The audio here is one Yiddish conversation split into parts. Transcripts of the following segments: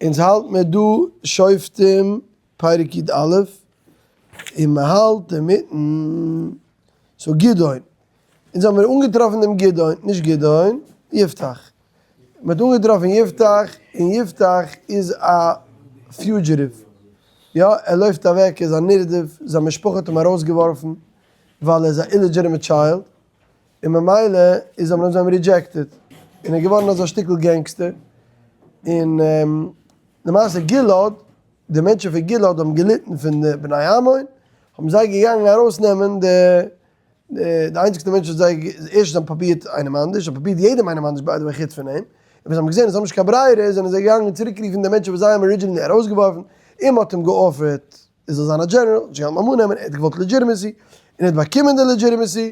אונז האלט מיר דא שופטים פרק י א, און מען האלט אינמיטן, so גדעון, אונז האבן מיר אנגעטראפן דעם גדעון, נישט גדעון, יפתח, מען האט אנגעטראפן יפתח, און יפתח איז א fugitive, יא, ער לויפט אוועק, ער איז א נרדף, זיין משפחה האט אים ארויסגעווארפן ווייל ער איז א illegitimate child, און ממילא איז האבן זיי אים rejected, און ער איז געווארן אזא שטיקל gangster, און למעשה גלעד, די מענטשן פון גלעד האבן געליטן פון די בני עמון, האבן זיי געגאנגען ארויסנעמען די די איינציגסטע מענטש וואס זיי, ערשט זיי האבן פרובירט איינעם אנדערש, זיי האבן פרובירט יעדעם איינעם אנדערש by the way חוץ פון אים, און ווען זיי האבן געזען אז זיי האבן נישט קיין ברירה זענען זיי געגאנגען צוריק רופן די מענטשן וואס זיי האבן originally ארויסגעווארפן, און מען האט אים גע offer ט ער זאל זיין א דזשענעראל, נישט געהאלטן ביים אננעמען, ער האט געוואלט legitimacy, און ער האט באקומען די legitimacy,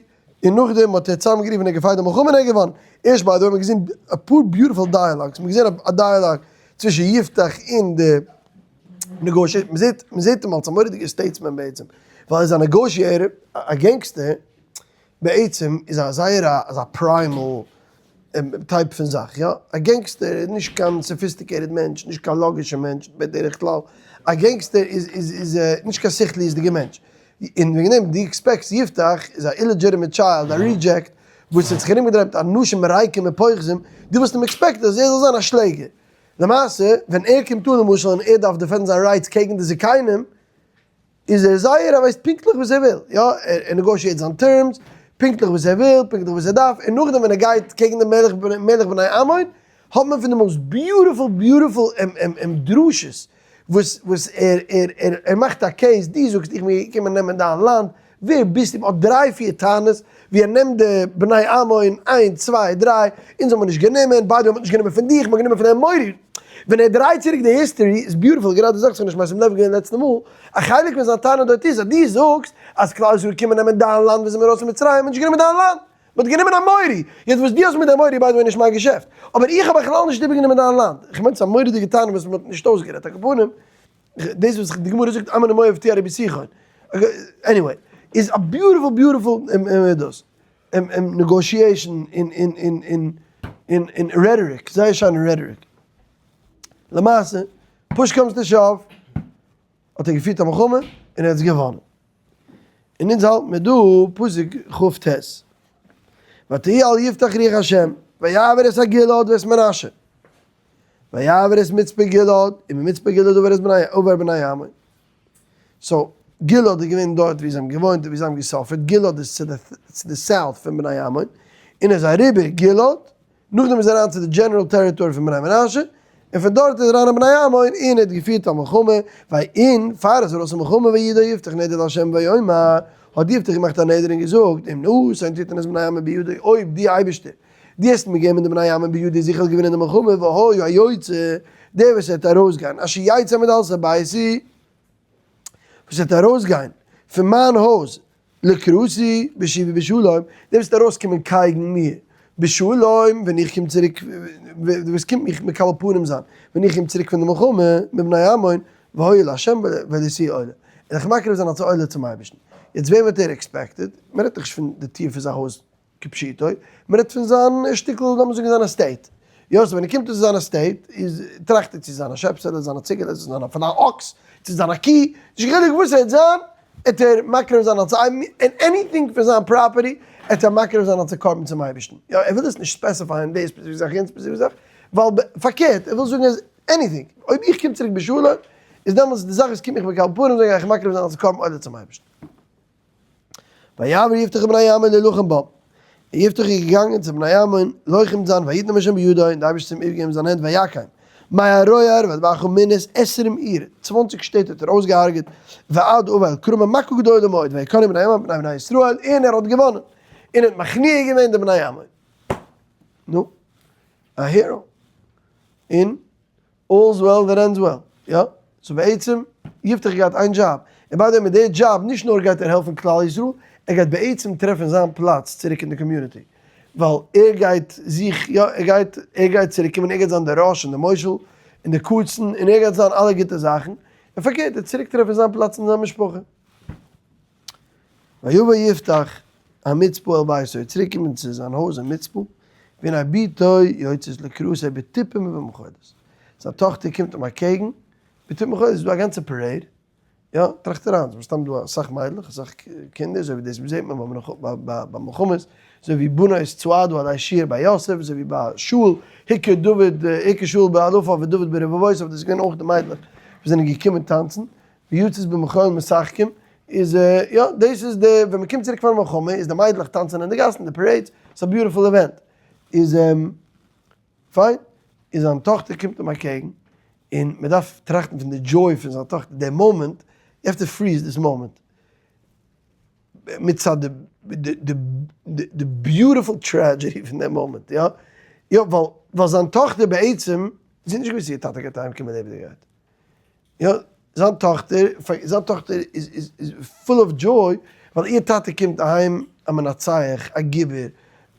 און נאכדעם האט ער צוזאמגערופן און גע fight די מלחמה און ער האט געוואנען. ערשט by the way האט מען געזען אפאר beautiful dialogues, מען האט געזען א dialogue צווישן יפתח און די negotiator, מען זעט מען זעט אים אלס א מורא'דיגער statesman בעצם, ווייל ער איז א negotiator, א gangster בעצם איז א זייער א אזא primal type פון זאך, יא, א gangster איז נישט קיין sophisticated מענטש, נישט קיין לאגישע מענטש בדרך כלל, א gangster איז איז איז נישט קיין שכליות'דיגע מענטש, און וועגן דעם דו expect סט יפתח איז א illegitimate child, א reject, וואס האט זיך ארומגעדרייט מיט אנשים ריקים ופוחזים, דו וואלסט אים expected אז ער זאל זיין א שלעגער. למעשה ווען ער קומט אן למשל און ער דארף defend ן זיין rights קעגן די זקנים, איז ער זייער ער ווייסט פונקטליך וואס ער וויל, יא, ער negotiate זיין terms, פונקטליך וואס ער וויל, פונקטליך וואס ער דארף, און נאכדעם ווען ער גייט קעגן דעם מלך מלך בני עמון, האט מען פון די most beautiful beautiful דרשות וואס וואס ער ער ער ער מאכט א case, דו זאגסט איך בין געקומען נעמען דיין לאנד, ווער ביסטו, מען האט דריי פיר טענות ווי ער נעמט די בני עמון, איינס צוויי דריי, אונז האבן מיר נישט גענומען, by the way מען האט נישט גענומען פון דיך, מען האט גענומען פון די אמורי. ווען ער דרייט צוריק די history איז beautiful, גראדע זאך וואס איך האב נישט משים לב געווען לעצטע מאל, א חלק פון זיין טענה דארט איז אז דו זאגסט אז כלל ישראל קומען נעמען דיין לאנד ווען זעמיר ארויס פון מצרים, מען האט נישט גענומען דיין לאנד, מען האט גענומען אמורי, יעצט וואס דו האסט מיט די אמורי by the way נישט מיין געשעפט, אבער איך האב בכלל נישט איבערגענומען דיין לאנד, איך מיין ס'איז א מורא'דיגע טענה וואס מען האט נישט אויסגערעדט, על כל פנים, דאס וואס די גמרא זאגט עמון ומואב תיאר רבי סיחון, anyway, איז א beautiful beautiful דאס, negotiation און rhetoric, זייער שיינע rhetoric. למעשה, push comes to shove, האט ער געפירט א מלחמה און ער האט עס געוואנען. און אונז האלט מיר דא פסוק כ ט, ותהי על יפתח רוח השם, ויעבר את הגלעד ואת מנשה, ויעבר את מצפה גלעד, און ממצפה גלעד עבר את בני עבר בני עמון. so, גלעד איז געווען דארט ווי זיי האבן געוואוינט און ווי זיי האבן גע suffer ט, גלעד איז צו די south פון בני עמון, און ער איז אריבער גלעד, נאכדעם איז ער אריין צו די general territory פון בני מנשה, און פון דארט איז ער אריין אין בני עמון, און ער האט געפירט א מלחמה, ויהי פאר ער איז ארויס אין מלחמה וידר יפתח נדר לה' ויאמר, האט יפתח געמאכט א נדר און געזאגט, אם נתן תתן את בני עמון בידי, אויב דו אייבערשטער, דו העסט מיר געבן די בני עמון בידי אז איך וועל געווינען די מלחמה, והיה היוצא, דער וואס וועט ארויסגיין, אשר יצא מדלתי ביתי, וואס וועט ארויסגיין פון מיין הויז לקראתי בשובי בשלום, דער וואס וועט ארויסקומען קייגן מיר בשלום ווען איך קום צוריק, דער וואס קומט מיך מקבל פנים זיין ווען איך קום צוריק פון די מלחמה מבני עמון, והיה לה' ולשיא עולה, און איך מקריב זיין אלס א עולה צום אייבערשטן. יעצט וועם האט ער expected? מען רעדט דאך נישט פון די טיר פון זיין הויז כפשוטו, מען רעדט פון זיין שטיקל, לאמיר זאגן זיין estate. יא, so ווען ער קומט אן צו זיין estate, איז טראכט ער צו זיין א שעפסעלע, זיין א ציגעלע, צו זיין אפילו א אקס, צו זיין א קי, נישט קיין חילוק וואס ער וועט זיין, עט ער מקריב זיין אלס א, און anything פון זיין property, עט ער מקריב זיין אלס א קרבן צום אייבערשטן. יא, ער וויל עס נישט specify ען די specific זאך, יענע specific זאך, ווייל פארקערט, ער וויל זאגן אז anything, אויב איך קום צוריק בשלום, איז דעמאלטס די זאך וואס קומט מיך מקבל פנים זיין, גיי איך מקריב זיין אלס א קרבן עולה צום אייבערשטן. ויעבר יפתח ובני עמון להילחם בם, און יפתח איז געגאנגען צו בני עמון לוחם זיין, ויתנם השם בידו, און דער אייבערשטער האט אים איבערגעגעבן אין זיין הענט, ויכם מערוער ועד באכה מינית עשרים עיר, צוואנציג שטעט האט ער אויסגעהארגעט, ועד אבל כרמים מכה גדולה מאוד, ויכנעו בני עמון מפני בני ישראל, און ער האט געוואנען, און האט מכניע געווען די בני עמון. נו, א hero. און all's well that ends well, יא? so בעצם יפתח געהאט איין דזשאב, און by the way מיט די דזשאב נישט נאר גייט ער העלפן כלל ישראל, ער גייט בעצם טרעפן זיין פלאץ צוריק אין די community, ווייל ער גייט זיך, יא ער גייט, ער גייט צוריק קומען, ער גייט זיין דער ראש און דער מושל, און דער קצין, און ער גייט זיין אלע גוטע זאכן, און פארקערט ער צוריק טרעפן זיין פלאץ אין זיין משפחה. ויבא יפתח המצפה אל ביתו, צוריק קומען צו זיין הויז אין מצפה, והנה בתו יוצאת לקראתו בתופים ובמחולות. זיין טאכטער קומט אים אקעגן, מיט מחול, איז דא א גאנצע parade, יא, טראכט אריין, ס'איז מסתם דא אסאך מיידלעך, אסאך קינדער, אזוי ווי דאס זעט מען ביי מלחמות, אזוי ווי בנות צעדו עלי שור ביי יוסף, אזוי ווי ביי שאול, הכיר דוד, הכיר שאול באלפיו ודוד ברבבותיו, דאס איז געווען אויך די מיידלעך וואס זענען געקומען טאנצן, ויצאת במחול משחקים, איז יא, דאס איז די, ווען מ'קומט צוריק פון מלחמה איז די מיידלעך טאנצן אין די גאסן, די parades, ס'איז א beautiful event, איז פיין, איז זיין טאכטער קומט אים אקעגן, און מען דארף טראכטן פון די joy פון זיין טאכטער, די מאמענט, you have to freeze this moment, מצד די beautiful tragedy פון די מאמענט, יא, יא, ווייל זיין טאכטער בעצם, זי האט נישט געוואוסט איר טאטע גייט אהיים קומען לעבעדיגערהייט, יא, זיין טאכטער, זיין טאכטער איז full of joy, ווייל איר טאטע קומט אהיים א מנצח, א גיבור,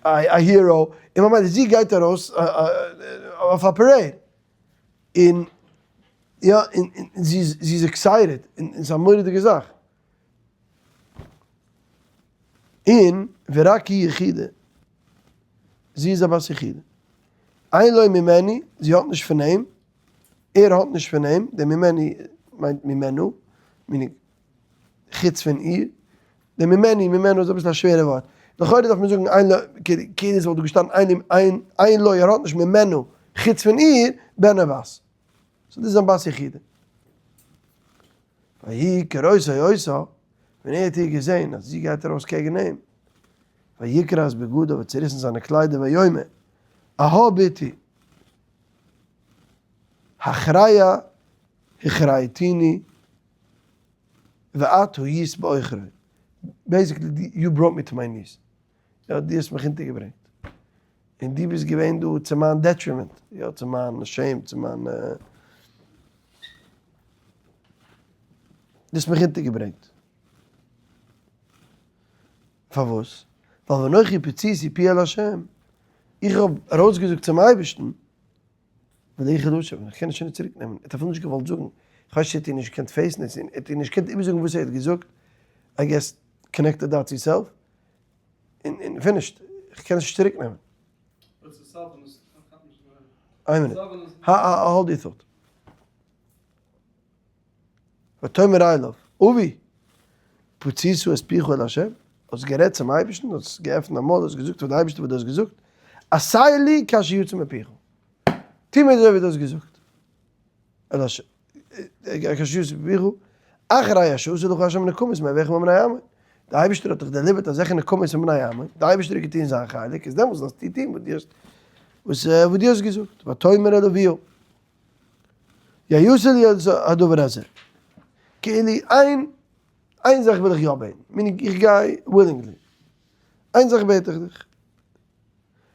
א hero, און ממילא זי גייט ארויס אויף א parade, און יא, און זי איז excited, און ס'איז א מורא'דיגע זאך. און ורק היא יחידה, זי איז א בת יחידה. אין לו ממני, זי האט נישט פון אים, ער האט נישט פון אים, דער ממני מיינט ממנו, meaning חוץ פון איר, דער ממני, ממנו איז אביסל א שווערע ווארט, לכאורה דארף מען זאגן אין לו, כאילו עס וואלט דא געשטאנען אין אין אין לו, ער האט נישט ממנו, חוץ פון איר, בן או בת. so דאס איז זיין בת יחידה. ויהי כראותו אותה, ווען ער האט איר געזען אז זי גייט ארויס קעגן אים, ויקרע את בגדיו, האט צעריסן זיינע קליידער ויאמר, אהה בתי, הכרע הכרעתיני ואת היית בעוכרי, basically you brought me to my knees, יא דו האסט מיך אונטערגעברענגט, און דו ביסט געווען דא צו מיין detriment, יא צו מיין shame, צו מיין, דו האסט מיך אונטערגעברענגט. פארוואס? ווייל ואנכי פציתי פי אל השם, איך האב ארויסגעזאגט צום אייבערשטן, ולא אוכל לשוב, איך קען עס שוין נישט צוריק נעמען, ער האט אפילו נישט געוואלט זאגן, איך ווייס נישט צו ער האט איר נישט געקענט face ן, ער האט איר נישט געקענט איבערזאגן וואס ער האט געזאגט, I guess connect the dots yourself, און finished, איך קען עס נישט צוריק נעמען. איין מינוט, hold your thought. ותאמר אליו, אבי, פצית את פיך אל ה', האסט גערעדט צום אייבערשטן, האסט געעפנט א מויל, האסט געזאגט פאר די אייבערשטער וואס דו האסט געזאגט, עשה לי כאשר יצא מפיך, טו מיר אזוי ווי דו האסט געזאגט, אל ה', כאשר יצא מפיך, אחרי אשר עשה לך ה' נקמות מאויביך ומבני עמון, די אייבערשטער האט דיך deliver ט אזעלכע נקמות פון בני עמון, די אייבערשטער האט געטון זיין חלק, איז דעמאלטס דארפסטו טון וואס דו האסט, וואס דו האסט געזאגט, ותאמר אל אביה. יעשה לי הדבר הזה. כאילו איין איין זאך וויל איך יא בעטן, meaning איך גיי willingly. איין זאך בעט איך דיך.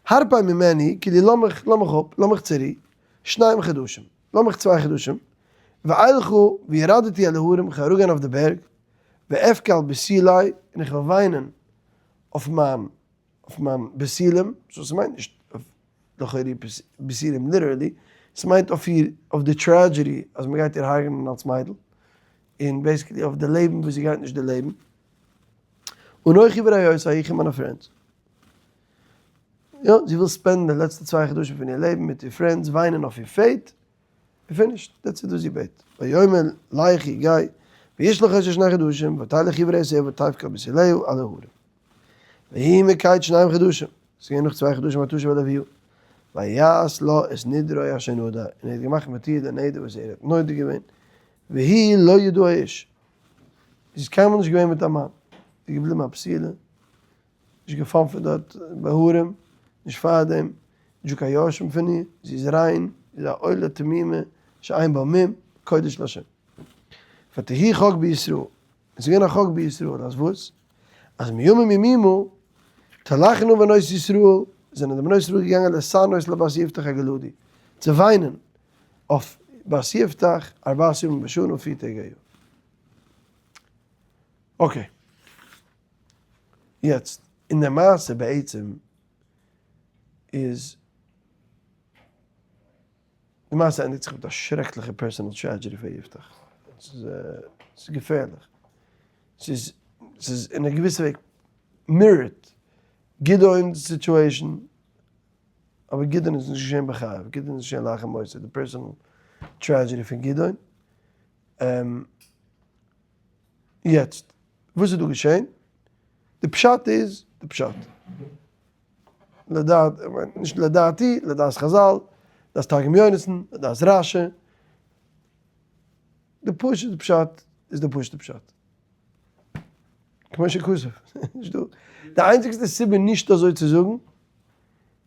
הרפא ממני, כאילו לאמיך לאמיך אפ, לאמיך צורו, שניים חדשים, לאמיך 2 חדשים, ואלכה וירדתי אל ההרים, כ'וועל אראפגיין אויף די בערג, ואבכה על בתולי, און איך וועל וויינען אויף מיין אויף מיין בתולים, so ס'מיינט נישט אויף לכאורה בתולים literally, ס'מיינט אויף איר, אויף די tragedy אז מ'גייט איר הרג'נען אלס מיידל, און basically אויף די לעבן וואס זי גייט נישט דערלעבן. אנכי ורעותי איך און מיינע friends. יא, זי וויל spend ן די לעצטע 2 חדשים פון איר לעבן מיט איר friends, וויינען אויף איר fate, און finished, that's it וואס זי בעט. ויאמר לכי גיי, וישלח אותה שני חדשים, ותלך היא ורעותה ותבך על בתוליה על ההרים. ויהי מקץ שניים חדשים, ס'איז געווען נאך 2 חדשים ותשב אל אביה, ויעש לה את נדרו אשר נדר, און ער האט געמאכט מיט איר די נדר וואס ער האט נודר געווען, והיא לא ידעה איש, זי איז קיינמאל נישט געווען מיט א מאן, זי איז געבליבן א בתולה, נישט געפארן פון דארט בהרים, נישט פארדעם, נישט דא קיין יורשים פון איר, זי איז ריין, זי איז א עולה תמימה, שאין בה מום, קודש לה'. ותהי חק בישראל, עס איז געווען א חק בישראל אז וואס? אז מימים ימימה תלכנה בנות ישראל, זענען די בנות ישראל געגאנגען להתענות לבת יפתח הגלעדי, צו וויינען אויף בת יפתח ארבעת ימים בשנה 4 טעג א יאר. okay. יעצט, אין די מעשה בעצם איז. די מעשה ענדיגט זיך מיט א שרעקליכע personal tragedy פאר יפתח. ס'איז געפערליך. ס'איז ס'איז אין א געוויסע וועג mirror ט גדעון'ס situation, אבער גדעון איז נישט געשען בחייו, גדעון איז געשען לאחר מותו, די personal. tragedy פון גדעון. יעצט, וואס איז דא געשען? די פשט איז די פשט. לדעת, נישט לדעתי, לדעת חזל, לדעת תרגום יונתן, לדעת רשי. די פשוט'ע פשט איז די פשוט'ע פשט. כמו שכתוב. נישט דא. די איינציגסטע סיבה נישט אזוי צו זאגן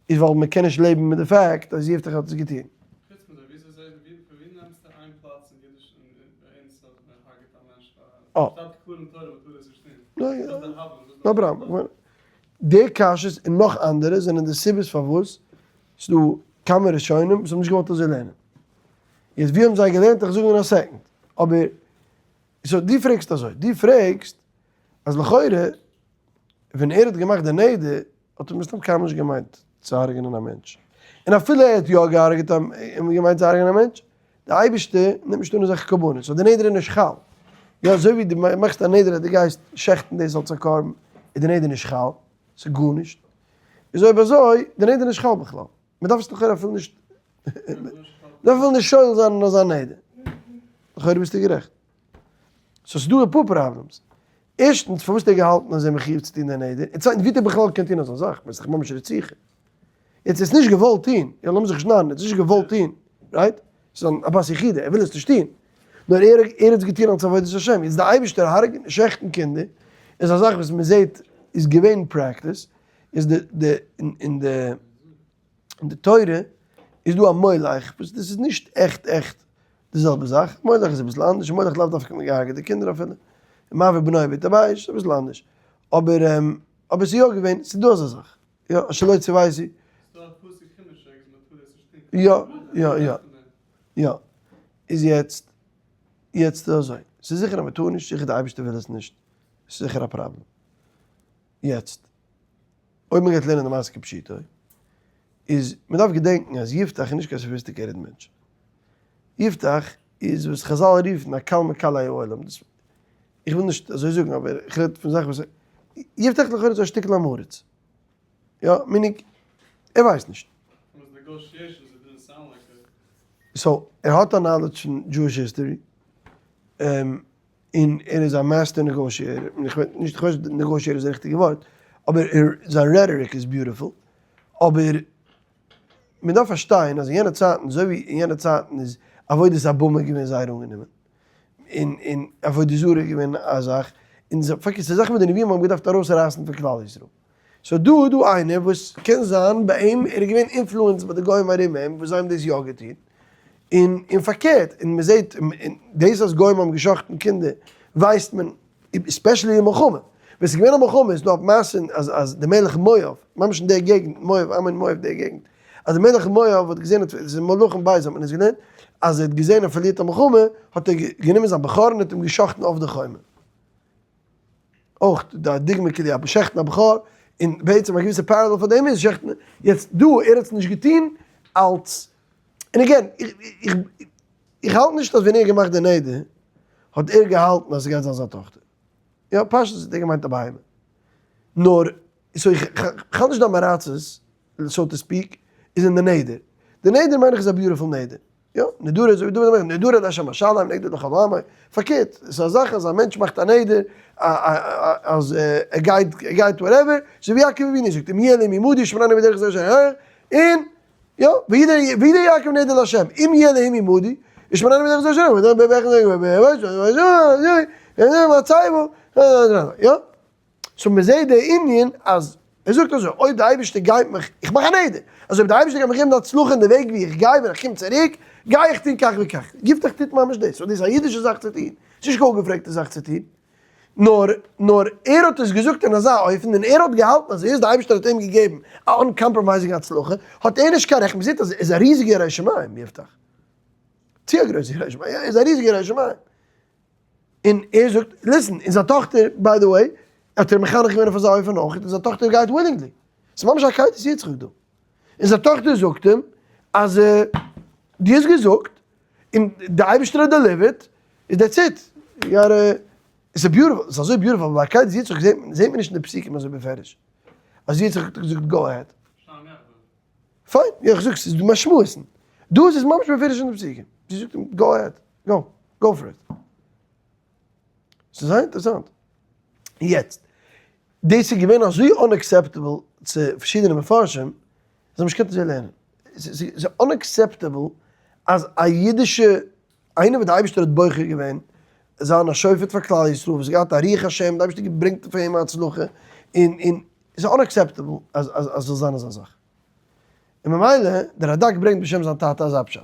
איז ווייל מען קען נישט לעבן מיט די fact אז יפתח האט עס געטון. חוץ מזה, וויאזוי זעהט ווי פון ווי נעמסטו איין פלאץ אין אידיש און ביי אונז אז מען הרג'עט א מענטש פאר שטייט קלאר אין תורה מען טאר דאס נישט טון. וואס איז די הבנה? No problem. די קשיות און נאך אנדערע זענען די סיבות פארוואס ס'דא כמה ראשונים וואס האבן נישט געוואלט אזוי לערנען. יעצט ווי האבן זיי געלערנט איך זאג אין א second. אבער so דו פרעגסט אזוי, דו פרעגסט אז לכאורה ווען ער האט געמאכט די נדר האט ער מסתם קיינמאל נישט געמיינט צו הרג'נען א מענטש. און אפילו ער האט יא געהארגעט א און געמיינט צו הרג'נען א מענטש, די אייבערשטער נעמט נישט אן אזעלכע קרבנות, so די נדר איז נישט חל. יא אזוי ווי דו מאכסט א נדר אז דו גייסט שעכטן דאס אלס א קרבן, איז די נדר נישט חל, ס'איז גארנישט. איז אויב אזוי, די נדר איז נישט חל בכלל. מען דארף עס לכאורה אפילו נישט, מען דארף אפילו נישט שולל זיין אין אזא נדר. לכאורה ביסטו גערעכט. so ס'איז דא אפאר problems. ערשטנס, פארוואס האט ער געהאלטן אז ער איז מחיוב צו טון די נדר? און צווייטנס, ווי האט ער בכלל געקענט טון אזא זאך? ס'איז דאך ממש רציחה. יעצט, ער האט עס נישט געוואלט טון, יא לאמיר זיך נישט נארן, ער האט עס נישט געוואלט טון, right? ס'איז א בת יחידה, ער וויל עס נישט טון. נאר ער ער האט עס געטון אלס עבודת השם. יעצט די אייבערשטער הרג'נען, שעכטן קינדער, איז א זאך וואס מען זעט איז געווען practice, איז די די אין די אין די תורה איז דא א מולך, וואס דאס איז נישט עכט עכט די זעלבע זאך, מולך איז אביסל אנדערש, מולך לאו דווקא מען געהארגעט די קינדער אפילו, מעביר בנו בטבעי איז אביסל אנדערש, אבער אבער ס'איז יא געווען, ס'איז דא אזא זאך, יא, שלא צווייסי. יא, יא, יא, יא, איז יעצט, יעצט איז אזוי, ס'איז זיכער אז מ'טאר נישט, זיכער די אייבערשטער וויל עס נישט, ס'איז זיכער א פראבלעם. יעצט, אויב מען גייט לערנען די מעשה כפשוטו, איז מען דארף געדענקן אז יפתח איז נישט קיין sophisticated מענטש. יפתח איז וואס חזל רופן א קל מקלי העולם. דאס, איך וויל נישט אזוי זאגן אבער איך רעד פון זאכן וואס, יפתח לכאורה איז א שטיקל עם הארץ. יא, meaning, ער ווייסט נישט. so, ער האט א knowledge פון Jewish history, און ער איז א master negotiator, און איך ווייס נישט, איך ווייס נישט negotiator איז די ריכטיגע ווארט, אבער ער, זיין rhetoric איז beautiful, אבער מען דארף פארשטיין אז אין יענע צייטן, אזוי ווי אין יענע צייטן איז עבודת הבמה געווען זייער אנגענומען, און און עבודה זרה איז געווען א זאך, און פארקערט ס'איז זאכן וואס די נביאים האבן געדארפט ארויסרייסן פון כלל ישראל. so דא איז דא איינער וואס קען זיין ביי אים ער איז געווען influenced ביי די גוים ארום אים וואס זיי האבן דאס יא געטון, און און פארקערט און מען זעט דאס אז גוים האבן גע'שחט'ן קינדער ווייסט מען especially אין מלחמה, ווען ס'איז געווען א מלחמה איז דא א מעשה אז אז די מלך מואב, ממש אין דער געגנט, מואב, עמון מואב דער געגנט, אז די מלך מואב האט געזען, עס איז אין מלכים ב' האט מען עס געלערנט, אז ער האט געזען ער פארלירט א מלחמה האט ער גענומען זיין בכור און האט אים גע'שחט'ן אויף די חומה. אויך די דוגמא כדי א שעכטן א בכור, און בעצם א געוויסע parallel פאר דעם איז שעכטן, יעצט דא ער האט עס נישט געטון אלץ, און again, איך איך האלט נישט אז ווען ער האט געמאכט די נדר האט ער געהאלטן אז ס'גייט זיין זיין טאכטער, יא פשטות האט ער געמיינט א בהמה, נאר so איך האלט נישט די עם הארצות so to speak איז אין די נדר, די נדר מיין איך איז א beautiful נדר. יא, נדור איז דוד המלך, נדור לה' השלם, נגדו לכל עמו, פארקערט, ס'איז א זאך אז א מענטש מאכט א נדר אז ער גייט, ער גייט whatever, אזוי ווי יעקב אבינו זאגט, אם יהיה אלהים עמדי שמרני בדרך זה אשר און יא, וידע יעקב נדר לה', אם יהיה אלהים עמדי שמרני בדרך זה אשר יא. so מען זעט די ענין אז ער זאגט אזוי, אויב די אייבערשטער גייט מיך, איך מאך א נדר, אז אויב די אייבערשטער גייט מיך געבן די הצלחה אין די וועג ווי איך גיי ווען איך קום צוריק, גיי איך טון כך וכך. יפתח טוט ממש דאס, so דאס איז א אידישע זאך צו טון, ס'איז נישט קיין אפגעפרעגטע זאך צו טון, נאר נאר ער האט עס געזאגט אין אזא אופן און ער האט געהאלטן אז היות די אייבערשטער האט אים געגעבן א uncompromising הצלחה, האט ער נישט קיין רעכט, מען זעט אז ער איז א ריזיגער ירא שמים, יפתח. צו א גרויסער ירא שמים, יא ער איז א ריזיגער ירא שמים. און ער זאגט, listen, און זיין טאכטער, by the way, האט ער מחנך געווען אויף אזא אופן אויך, און זיין טאכטער גייט willingly. ס'איז ממש א עקידת יצחק דא. און זיין טאכטער זאגט אים, אז דו האסט געזאגט, און די אייבערשטער האט delivered, איז that's it. you are, ס'איז beautiful, ס'איז אזוי beautiful, ווייל עקידת יצחק זעט מען נישט אין די פסוקים אזוי בפירוש. אז יצחק האט געזאגט go ahead. פיין, איך זאג ס'איז דא משמעות'ן. דא איז עס ממש בפירוש אין די פסוקים. זי זאגט אים go ahead, go, go for it. ס'איז זייער אינטערעסאנט. יעצט, דאס איז געווען אזוי unacceptable צו פארשידענע מפרשים, זיי האבן נישט געקענט אזוי לערנען. ס'איז unacceptable אז א אידישע, איינער וואס די אייבערשטער האט בוחר געווען זיין א שופט פאר כלל ישראל, וואס האט געהאט א רוח השם, די אייבערשטער האט געברענגט פאר אים א הצלחה, און און ס'איז unacceptable אז אז אז ס'זאל זיין אזא זאך. און ממילא, דער רדק ברענגט בשם זיין טאטע אזא פשט.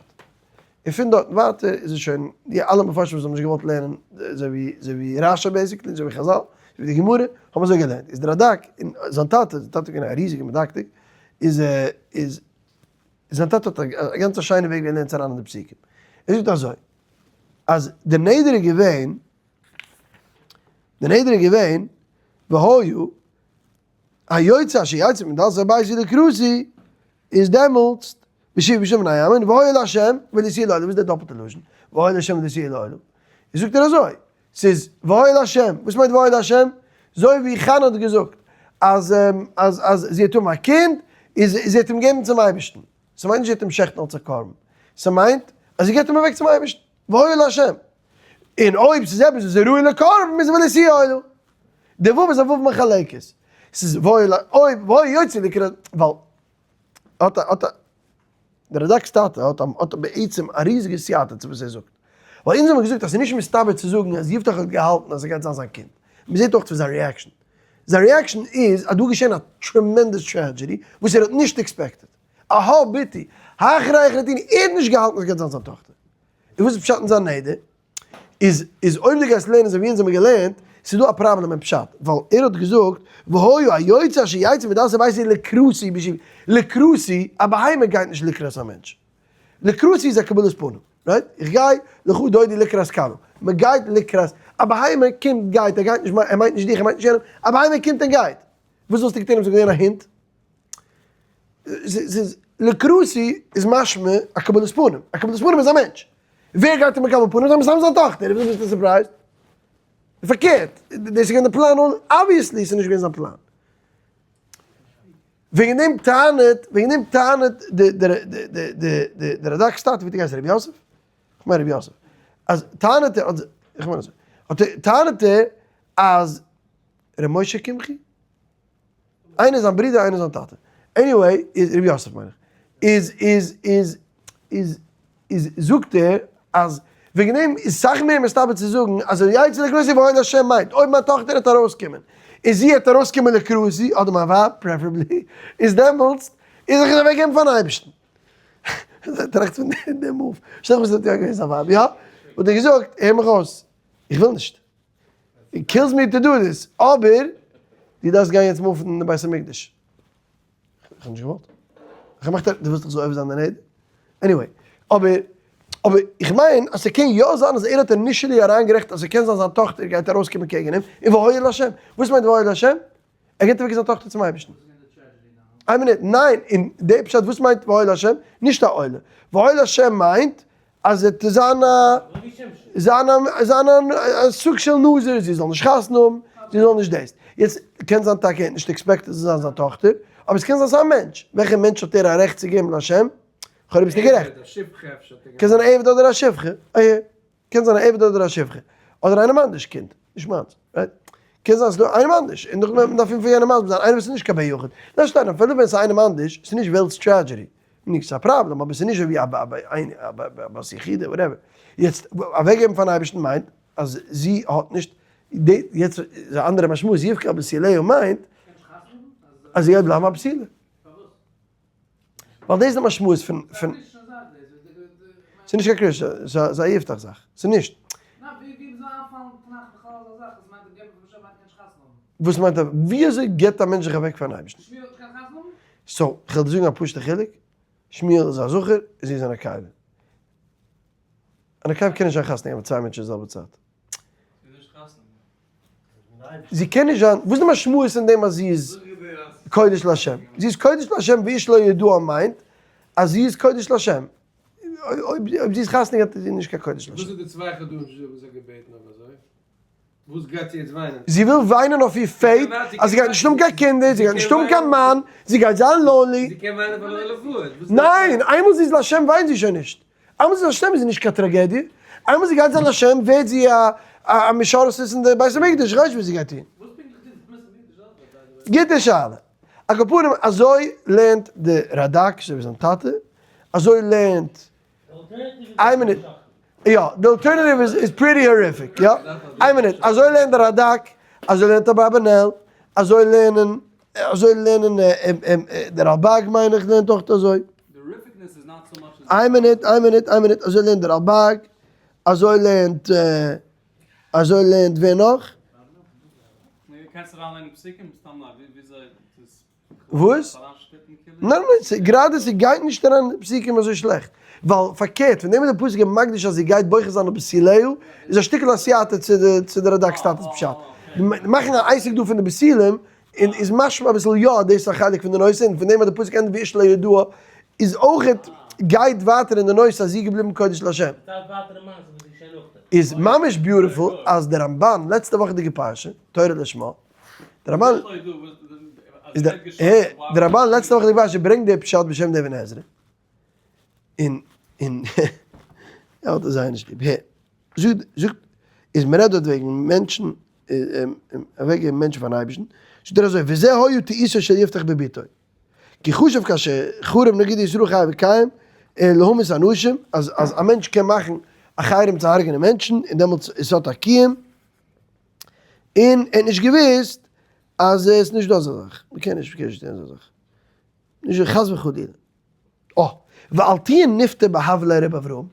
און פון דארטן ווייטער איז עס שוין די אלע מפרשים וואס האבן נישט געוואלט לערנען אזוי ווי אזוי ווי רשי basically, אזוי ווי חזל, אזוי ווי די גמרא, האבן אזוי געלערנט. איז דער רדק און זיין טאטע, זיין טאטע איז געווען א ריזיגער מדקדק, איז איז זיין טאטע האט א גאנץ א שיינע וועג ווי ער לערנט אריין אין די פסוקים. ער זאגט אזוי, אז די נדר איז געווען, די נדר איז געווען, והיה היוצא אשר יצא מדלת הבית לקראתי, איז דעמאלטס בשוב בשוב בני עמון, והיה לה' ולשיא לעולם, וואס איז דער דאפלטע לשון? והיה לה' ולשיא לעולם? איז זאגט ער אזוי, ס'איז והיה לה', וואס מיינט והיה לה'? אזוי ווי חנה האט געזאגט אז אז אז זי האט האבן א קינד, איז זי האט אים געבן צום אייבערשטן, ס'מיינט נישט זי האט אים שעכטן אלס א קרבן, ס'מיינט אז זי געבט אים אוועק צום אייבערשטן, והיה לה'. און אויב ס'איז עפעס וואס איז ראוי לקרבן איז ולשיא עולה. די ו' איז א ו' מחלקת. ס'איז והיה אויב והיה יוצא לקראת ווייל האט א האט א דער רדק'ס טאטע האט א האט בעצם א ריזיגע סייעתא צו וואס ער זאגט. ווייל אונז האבן געזאגט אז ס'איז נישט מסתבר צו זאגן אז יפתח האט געהאלטן אז ס'גייט זיין זיין קינד. מ'זעט אויך פון זיין reaction. זיין reaction איז אז דא איז געשען א tremendous tragedy וואס ער האט נישט expected. אהא בתי, הכרח נתיני, ער האט נישט געהאלטן אז ס'גייט זיין זיין טאכטער. און וואס איז פשט אין זיין נדר? איז איז אויב דו גייסט לערנען אזוי ווי אונז האבן געלערנט, ס'איז דא א פראבלעם אין פשט, ווייל ער האט געזאגט, והיה היוצא אשר יצא מדלתי ביתי לקראתי בשובי, לקראתי, א בהמה גייט נישט לקראת א מענטש. לקראתי איז א קבלת פנים, right? איך גיי לכה דודי לקראת כלה, מען גייט לקראת, א בהמה קומט גייט, ער גייט נישט, ער מיינט נישט דיך, ער מיינט נישט יענעם, א בהמה קומט און גייט. וואס וואלסטו געטון אויב ס'וואלט געווען א הונט? ס'איז לקראתי איז משמע א קבלת פנים, א קבלת פנים איז א מענטש, ווער גייט אים מקבל פנים זיין? מסתם זיין טאכטער, וואס ביסטו surprised? פארקערט, דאס איז געווען די פלאן, obviously ס'איז נישט געווען זיין פלאן. וועגן דעם טענה'ט, וועגן דעם טענה'ט די רדק'ס טאטע, ווי האט ער געהייסן, רבי יוסף? כ'מיין רבי יוסף, אז טענה'ט ער, כ'מיין אזוי, טענה'ט ער אז ר' משה קמחי? איינער זיין ברודער איינער זיין טאטע. anyway איז רבי יוסף מיין איך. איז איז איז איז איז זאגט ער אז וועגן דעם איז סאך מער מסתבר צו זאגן אז היוצא לקראתי והיה לה' מיינט אויב מיין טאכטער העט ארויסקומען און זי העט ארויסקומען לקראתי אדער מיין ווייב preferably איז דעמאלטס איז איך עס אוועק געבן פארן אייבערשטן. טראכט פון דעם move. שטעל דיך פאר ס'וואלט יא געווען זיין ווייב יא? וואלט ער געזאגט הער מיך אויס איך וויל נישט. it kills me to do this, אבער דו דארפסט גיין יעצט move ן אין די בית המקדש. איך האב נישט געוואלט. איך האב געמאכט א, דו ווילסט איך זאל עובר זיין די נדר? anyway, אבער, אבער איך מיין אז ס'קען יא זיין אז ער האט initially אריינגערעכנט אז ס'קען זיין זיין טאכטער גייט ארויסקומען קעגן אים, און והיה לה'. וואס מיינט והיה לה'? ער געבט אוועק זיין טאכטער צום אייבערשטן. איין מינוט, ניין, אין די פשט וואס מיינט והיה לה'? נישט א עולה. והיה לה' מיינט אז ער טוט זיין א זיין א זיין א סוג של נזיר, זי זאל נישט חתונה האבן, זי זאל נישט דאס. יעצט, קען זיין טאקע ער האט נישט expected זי זאל זיין זיין טאכטער, אבער עס קען זיין ס'איז א מענטש. וועלכע מענטש האט ער א רעכט צו געבן לה'? לכאורה ביסטו גערעכט. קען זיין א עבד אדער א שפחה. קען זיין א עבד אדער א שפחה, אדער איינעם אנדערש קינד, נישט מיינס, right? קען זיין ס'דא איינעם אנדערש, און דאך מען דארף אים פון יענעם מסביר זיין, איינער וואס איז נישט קיין בן יחיד, דארף שטיין אפילו ווען ס'איז איינעם אנדערש, ס'איז נישט וועלטס tragedy, נישט ס'איז א פראבלעם, אבער ס'איז נישט אזוי ווי א בת יחידה whatever, יעצט אוועקגעבן פארן אייבערשטן מיינט אז זי האט נישט, יעצט איז א אנדערע משמעות, יפגע בתוליה מיינט אז זי גייט בלייבן א בתולה. ווייל דאס איז די משמעות פון פון. ס'איז נישט קיין קרישע, ס'איז א יפתח זאך. ס'איז נישט. וואס מיינט א, ווי אזוי געבט א מענטש זיך אוועק פארן אייבערשטן? so, כ'וועל דיר זאגן א פשוט'ע חילוק, שמואל איז א זכר און זי איז א נקבה. א נקבה קען נישט זיין חתונה געהאט מיט צוויי מענטשן אין די זעלבע צייט. זי קען נישט זיין, וואס איז די משמעות אין דעם אז זי איז קודש לה'? זי איז קודש לה' ואיש לא ידעה מיינט אז זי איז קודש לה'. אויב זי איז חתונה געהאט איז זי נישט קיין קודש לה'. וואס איז די צוויי חדשים וואס זי האט געבעטן אויב אזוי? וואס גייט זי יעצט וויינען? זי וויל וויינען אויף איר fate אז זי גייט נישט האבן קיין קינדער, זי גייט נישט האבן קיין מאן, זי גייט זיין lonely. זי קען וויינען פאר די לבוש. ניין! איינמאל זי איז לה' וויינט זי שוין נישט. איינמאל זי איז לשם איז זי נישט קיין טראגעדיע, איינמאל זי גייט זיין לשם ווערט זי א א משרת אין די בית המקדש, איך ווייס נישט וואס זי גייט טון. גוטע שאלה. על כל פנים אזוי לערנט די רדק, אזוי ווי זיין טאטע, אזוי לערנט איין מינוט, יא, די alternative איז pretty horrific, יא, איין מינוט, אזוי לערנט די רדק, אזוי לערנט אברבנאל, אזוי לערנען, אזוי לערנען דער רלבג מיין איך לערנט אויך אזוי. איין מינוט, איין מינוט, איין מינוט, אזוי לערנט דער רלבג, אזוי לערנט, אזוי לערנט ווער נאך? וואס? ניין ניין, גראדע ס'גייט נישט אריין אין פסוקים אזוי שלעכט, ווייל פארקערט, פון דעם וואס די פסוק איז מקדיש אז זי גייט בוחר זיין לבתוליה, איז א שטיקל א סייעתא צו די רדק טאטע'ס פשט. מאכן א עסק דא פון די בתולים, און איז משמע אביסל יא אז דאס איז א חלק פון די נושא, און פון דעם אז די פסוק ענדיגט ואיש לא ידעה, איז אויכעט גייט ווייטער אין די נושא אז זי איז געבליבן קודש לה'. איז ממש beautiful אז די רמבן, לעצטע וואכעדיגע פרשה, תורה לשמה, דער רמבן איז דער דער רמבן לעצטע וואך די פרשה ברענגט די פשט בשם די אבן עזרא און און ער האט עס זייער נישט ליב זאגט זאגט איז מען רעדט דארט וועגן מענטשן אוועקגעבן מענטשן פארן אייבערשטן זאגט ער אזוי וזה היה טעותו של יפתח בבתו כי חשב כאשר חרם נגיד ישראל חי וקיים להמית אנשים אז אז א מענטש קען מאכן א חרם צו הרג'נען מענטשן און דעמאלטס עס האט א קיום און ער האט נישט געוואוסט אז עס איז נישט דא אזא זאך, מען קען נישט, מען קען נישט טון אזא זאך, נישט חס וחלילה. אה, ואל תהיה נפטר בהבלי ר' אברהם,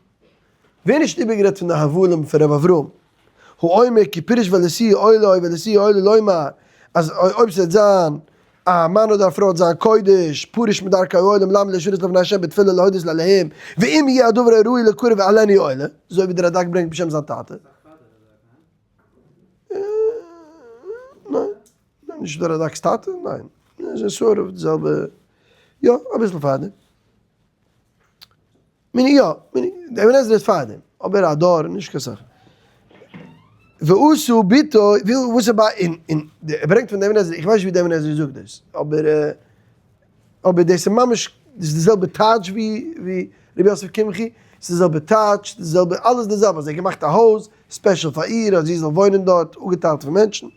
ווער נישט איבערגערעדט פון די הבלים פון ר' אברהם, הוא אומר כי פירש ולשיא עולה אוי ולשיא עולה לומר, אז אויב ס'וועט זיין א מאן אדער א פרוי האט זיין קודש, פרוש מדרכי העולם למה לשרת לפני ה' בתפילה להודות לאלהים, ואם יהיה הדבר הראוי לקרב אעלני עולה, אזוי ווי דער רדק ברענגט בשם זיין טאטע. ניין, נישט דער רדק'ס טאטע, ניין, עס איז sort of די זעלבע, יא, אביסל פארדעם. מיין יא, דער אבן עזרא איז פארדעם, אבער א דור, נישט קיין סך. ועשו ביתו, וואס איז ביי, און, און, ער ברענגט פון דער אבן עזרא, איך ווייס נישט ווי דער אבן עזרא זאגט דאס, אבער, אבער דאס איז ממש, דאס איז די זעלבע טייטש ווי ווי רבי יוסף קמחי, ס'איז די זעלבע טייטש, די זעלבע, אלעס די זעלבע, אז ער האט געמאכט א הויז special פאר איר אז זי זאל וואוינען דארט, אפגעטיילט פון מענטשן,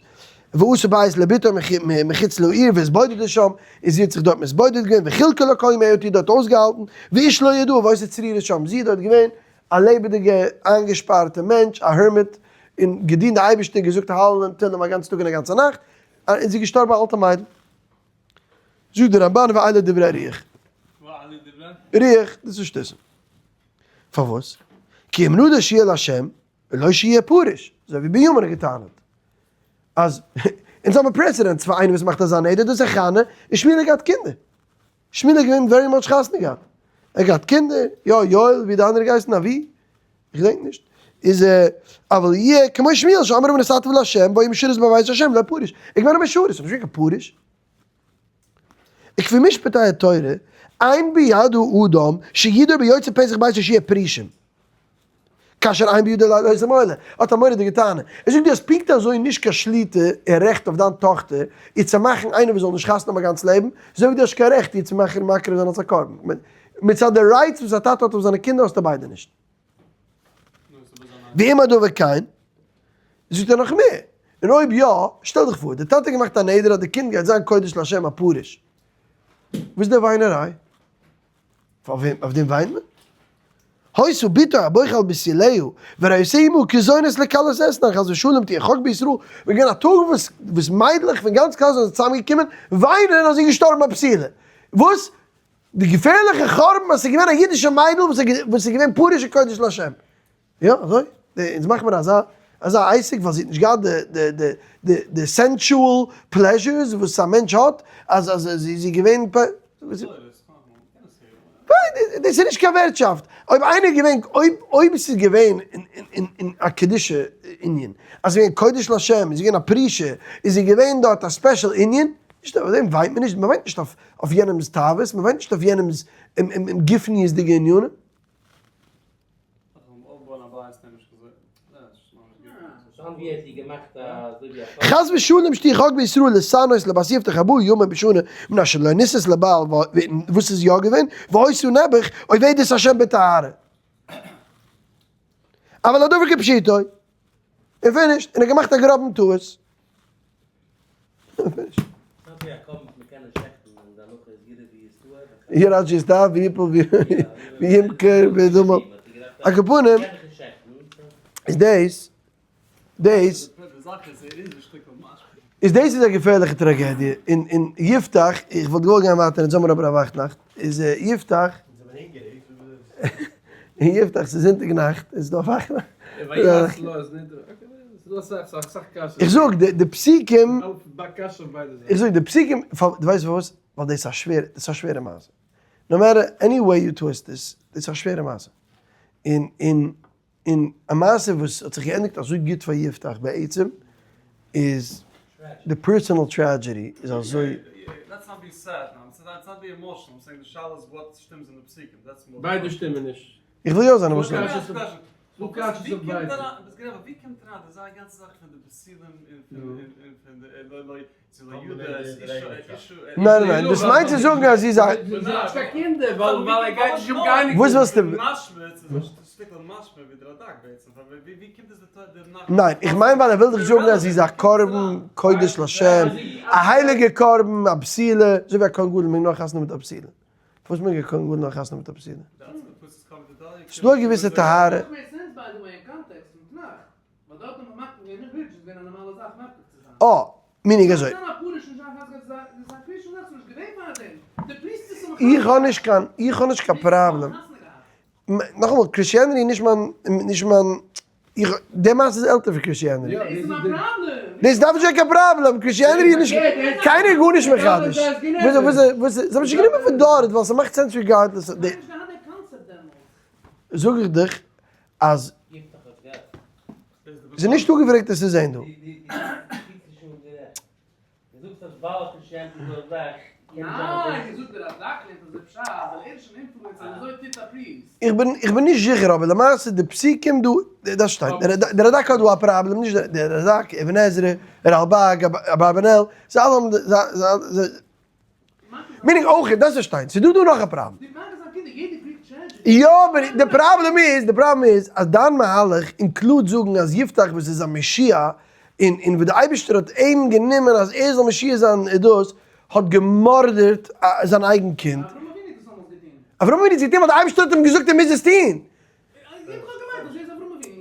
ועשה בית לבתו מחוץ לעיר והתבודדה שם, און זי האט זיך דארט מתבודד געווען, וכלכלה כל ימיה האט איר דארט אויסגעהאלטן, ואיש לא ידעה והיתה צרירה שם, זי איז דארט געווען א לעבעדיגע איינגעשפארטע מענטש, א hermit, און געדינט די אייבערשטער, געזאגט הלל און תהלים א גאנצן טאג און א גאנצע נאכט, און זי איז געשטארבן א אלטע מיידל. זאגט דער רמבן ואלה דברי רוח. רוח, דאס איז שטותים. פארוואס? כי אם נדר שיהיה לה' ולא שיהיה פרוש, אזוי ווי בנימין האט געטענה'ט אז אונז האבן precedents פאר איינער וואס מאכט אזא נדר, דאס איז חנה, און שמואל האט געהאט קינדער. שמואל איז געווען very much חתונה געהאט. ער האט געהאט קינדער, יא יואל, ווי די אנדערע געהייסן, אבי? איך געדענק נישט. איז אבל יהיה כמו שמואל שאמר ונתתיו לה' והיה משרת בבית ה' לא פרוש. ער איז געווען א משרת, נישט געווען קיין פרוש. וכפי משפטי התורה, אין ביד האדם שידור ביוצא פתח ביתו שיהיה פרישים. כאשר אין בידו לעשות עולה. האט א מורא'דיגע טענה. ער זאגט דו האסט פונקט אזוי נישט קיין שליטה און רעכט אויף דיין טאכטער איר צו מאכן איינער וואס זאל נישט חתונה האבן א גאנץ לעבן, אזוי ווי דו האסט קיין רעכט איר צו מאכן מקריב זיין אלס א קרבן. מצד די rights וואס א טאטע האט אויף זיינע קינדער האסטו ביידע נישט. ואם הדבר כן, זאגט ער נאך מער, און אויב יא, שטעל דיך פאר, די טאטע האט געמאכט א נדר אז די קינד גייט זיין קודש לה' א פרוש. וואס איז די וויינעריי? אויף דעם וויינט מען? היתה בתו הבוכה על בתוליה, ורעיותיה עמה כזונות לכלות אתנן, חס ושלום תהיה חוק בישראל, ווען געווען א טאג וואס וואס מיידלעך פון גאנץ כלל ישראל זענען צוזאמגעקומען וויינען אז זי איז געשטארבן א בתולה. וואס? די געפערליכע חורבן אז ס'איז געווען א אידישע מיידל וואס איז געווען פרוש קודש לה'. יא, אזוי? אונז מאכן מיר אזא אזא עסק ווייל זי האט נישט געהאט די די די די די sensual pleasures וואס א מענטש האט, אז אז זי איז געווען פ. דאס איז נישט קיין ווערטשאפט. אויב איינער איז געווען, אויב אויב עס איז געווען אין אין א קדושה ענין, אז זי איז געווען קודש לה', איז זי געווען א פרישה, איז זי געווען דארט א special ענין, נישט אויף דעם וויינט מען נישט, מען וויינט נישט אויף אויף יענעמ'ס תאוות, מען וויינט נישט אויף יענעמ'ס גופניות'דיגע ענינים. חס ושלום שתהיה חוק בישראל לשנאות לבת יפתח ארבעה ימים בשנה מן אשר לא נישאת לבעל, וואס איז יא געווען? והיתה נעבעך עובדת השם בטהרה. אבל הדבר כפשוטו, און finished, און ער האט געמאכט א גראבן טעות. ירא שיסתאב ויפול וימכר בדמו. על כל פנים, איז דאס, דאס, איז דאס איז א געפערליכע טראגעדיע, און און יפתח, איך וואלט געוואלט גיין ווייטער, אונז האמיר אבער א וואכט נאכט, איז יפתח, און יפתח ס'איז זונטאג נאכט, איז דא א וואכט נאכט. איך זאג די פסוקים, איך זאג די פסוקים, דו ווייסט פארוואס? ווייל דאס איז א שווערע, דאס איז א שווערע מעשה. no matter any way you twist this, דאס איז א שווערע מעשה. און און און א מעשה וואס האט זיך געענדיגט אזוי גוט פאר יפתח בעצם, איז די personal tragedy איז אזוי. ביידע שטימען נישט. איך וויל יא זיין emotional. ניין ניין דאס מיינט צו זאגן אז זי איז א. וואס ווילסטו? ניין איך מיין ווייל ער וויל דיך זאגן אז זי איז א קרבן קודש לשם, א הייליגע קרבן, א בתולה, אזוי ווי א כהן גדול מעג נאר חתונה מיט א בתולה. פארוואס מעג א כהן גדול נאר חתונה מיט א בתולה? ס'דא א געוויסע טהרה. אה, meaning אזוי. איך האב נישט קיין, איך האב נישט קיין פראבלעם. נאכאמאל, Christianity איז נישט מיין, נישט מיין, איך, די מעשה איז עלטער פון Christianity. דאס דארף נישט זיין קיין פראבלעם, Christianity איז נישט, קיינער איז גארנישט מחדש. וואס וואס וואס, זיי האבן נישט גענומען פון דארט ווייל ס'מאכט sense regardless. זאג איך דיך אז ס'איז נישט אפגעפרעגט עס צו זען דא. איך בין איך בין נישט זיכער אבער למעשה די פסוקים דא דאס שטייט דער רדק האט דא א פראבלעם נישט דער רדק אבן עזרא רלבג אברבנאל זיי אלע האבן זיי meaning אויך דאס איז שטיין ס'דא דא נאך א פראבלעם. יא אבער די פראבלעם איז די פראבלעם איז אז דיין מהלך include זאגן אז יפתח וואס איז א משיח און און וואס די אייבערשטער האט אים גענומען אז ער זאל משיח זיין איז דאס האט געמארדערט זיין אייגן קינד. אברהם אבינו האט עס געטון ווייל די אייבערשטער האט אים געזאגט ער מוז עס טון.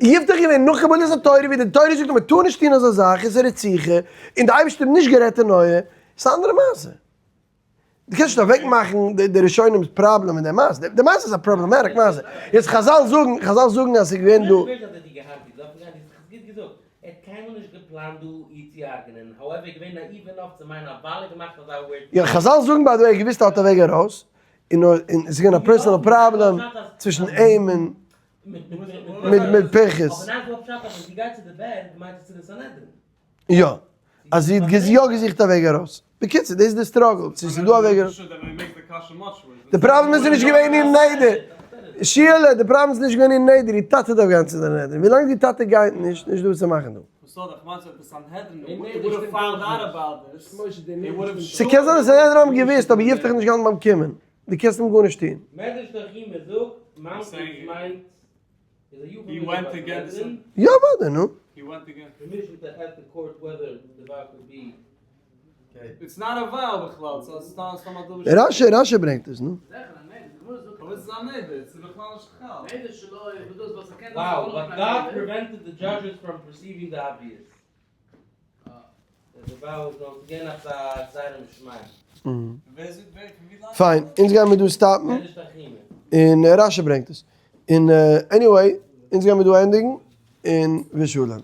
יפתח געווען נאך קבלת התורה ווי די תורה זאגט אז מען טאר נישט טון אזא זאך איז רציחה און די אייבערשטער האט נישט גערעדט אין נועה איז א אנדערע מעשה. דו קענסט נישט אוועק מאכן די ראשונים'ס פראבלעם אין די מעשה, די מעשה איז א problematic מעשה, יעצט חזל זאגן, חזל זאגן אז ס'איז געווען דא. יא חזל זאגן by the way געוויסט ער האט א וועג ארויס, און און ס'איז געווען א personal פראבלעם צווישן אים און מיט מיט פנחס. יא. אז זי האט יא געזוכט א וועג ארויס. בקיצור, דאס איז די struggle, צו ס'איז דא א וועג ארויס. די פראבלעם איז נישט געווען איר נדר. שיעלע, די פראבלעם איז נישט געווען איר נדר, איר טאטע דארף גיין צו די נדר. ווילאנג די טאטע גייט נישט, נישט דא וואס צו מאכן דא. ס'קען זיין אז סנהדרין האבן געוואוסט, אבער יפתח האט נישט געהאלטן ביים קומען. דו קענסט אים גארנישט טון. יא אוודאי נו. רשי רשי ברענגט עס נו. פיין, אונז גיימיר דא stop ן, און רשי ברענגט עס. און anyway, אונז גיימיר דא ענדיגן, און ושלום.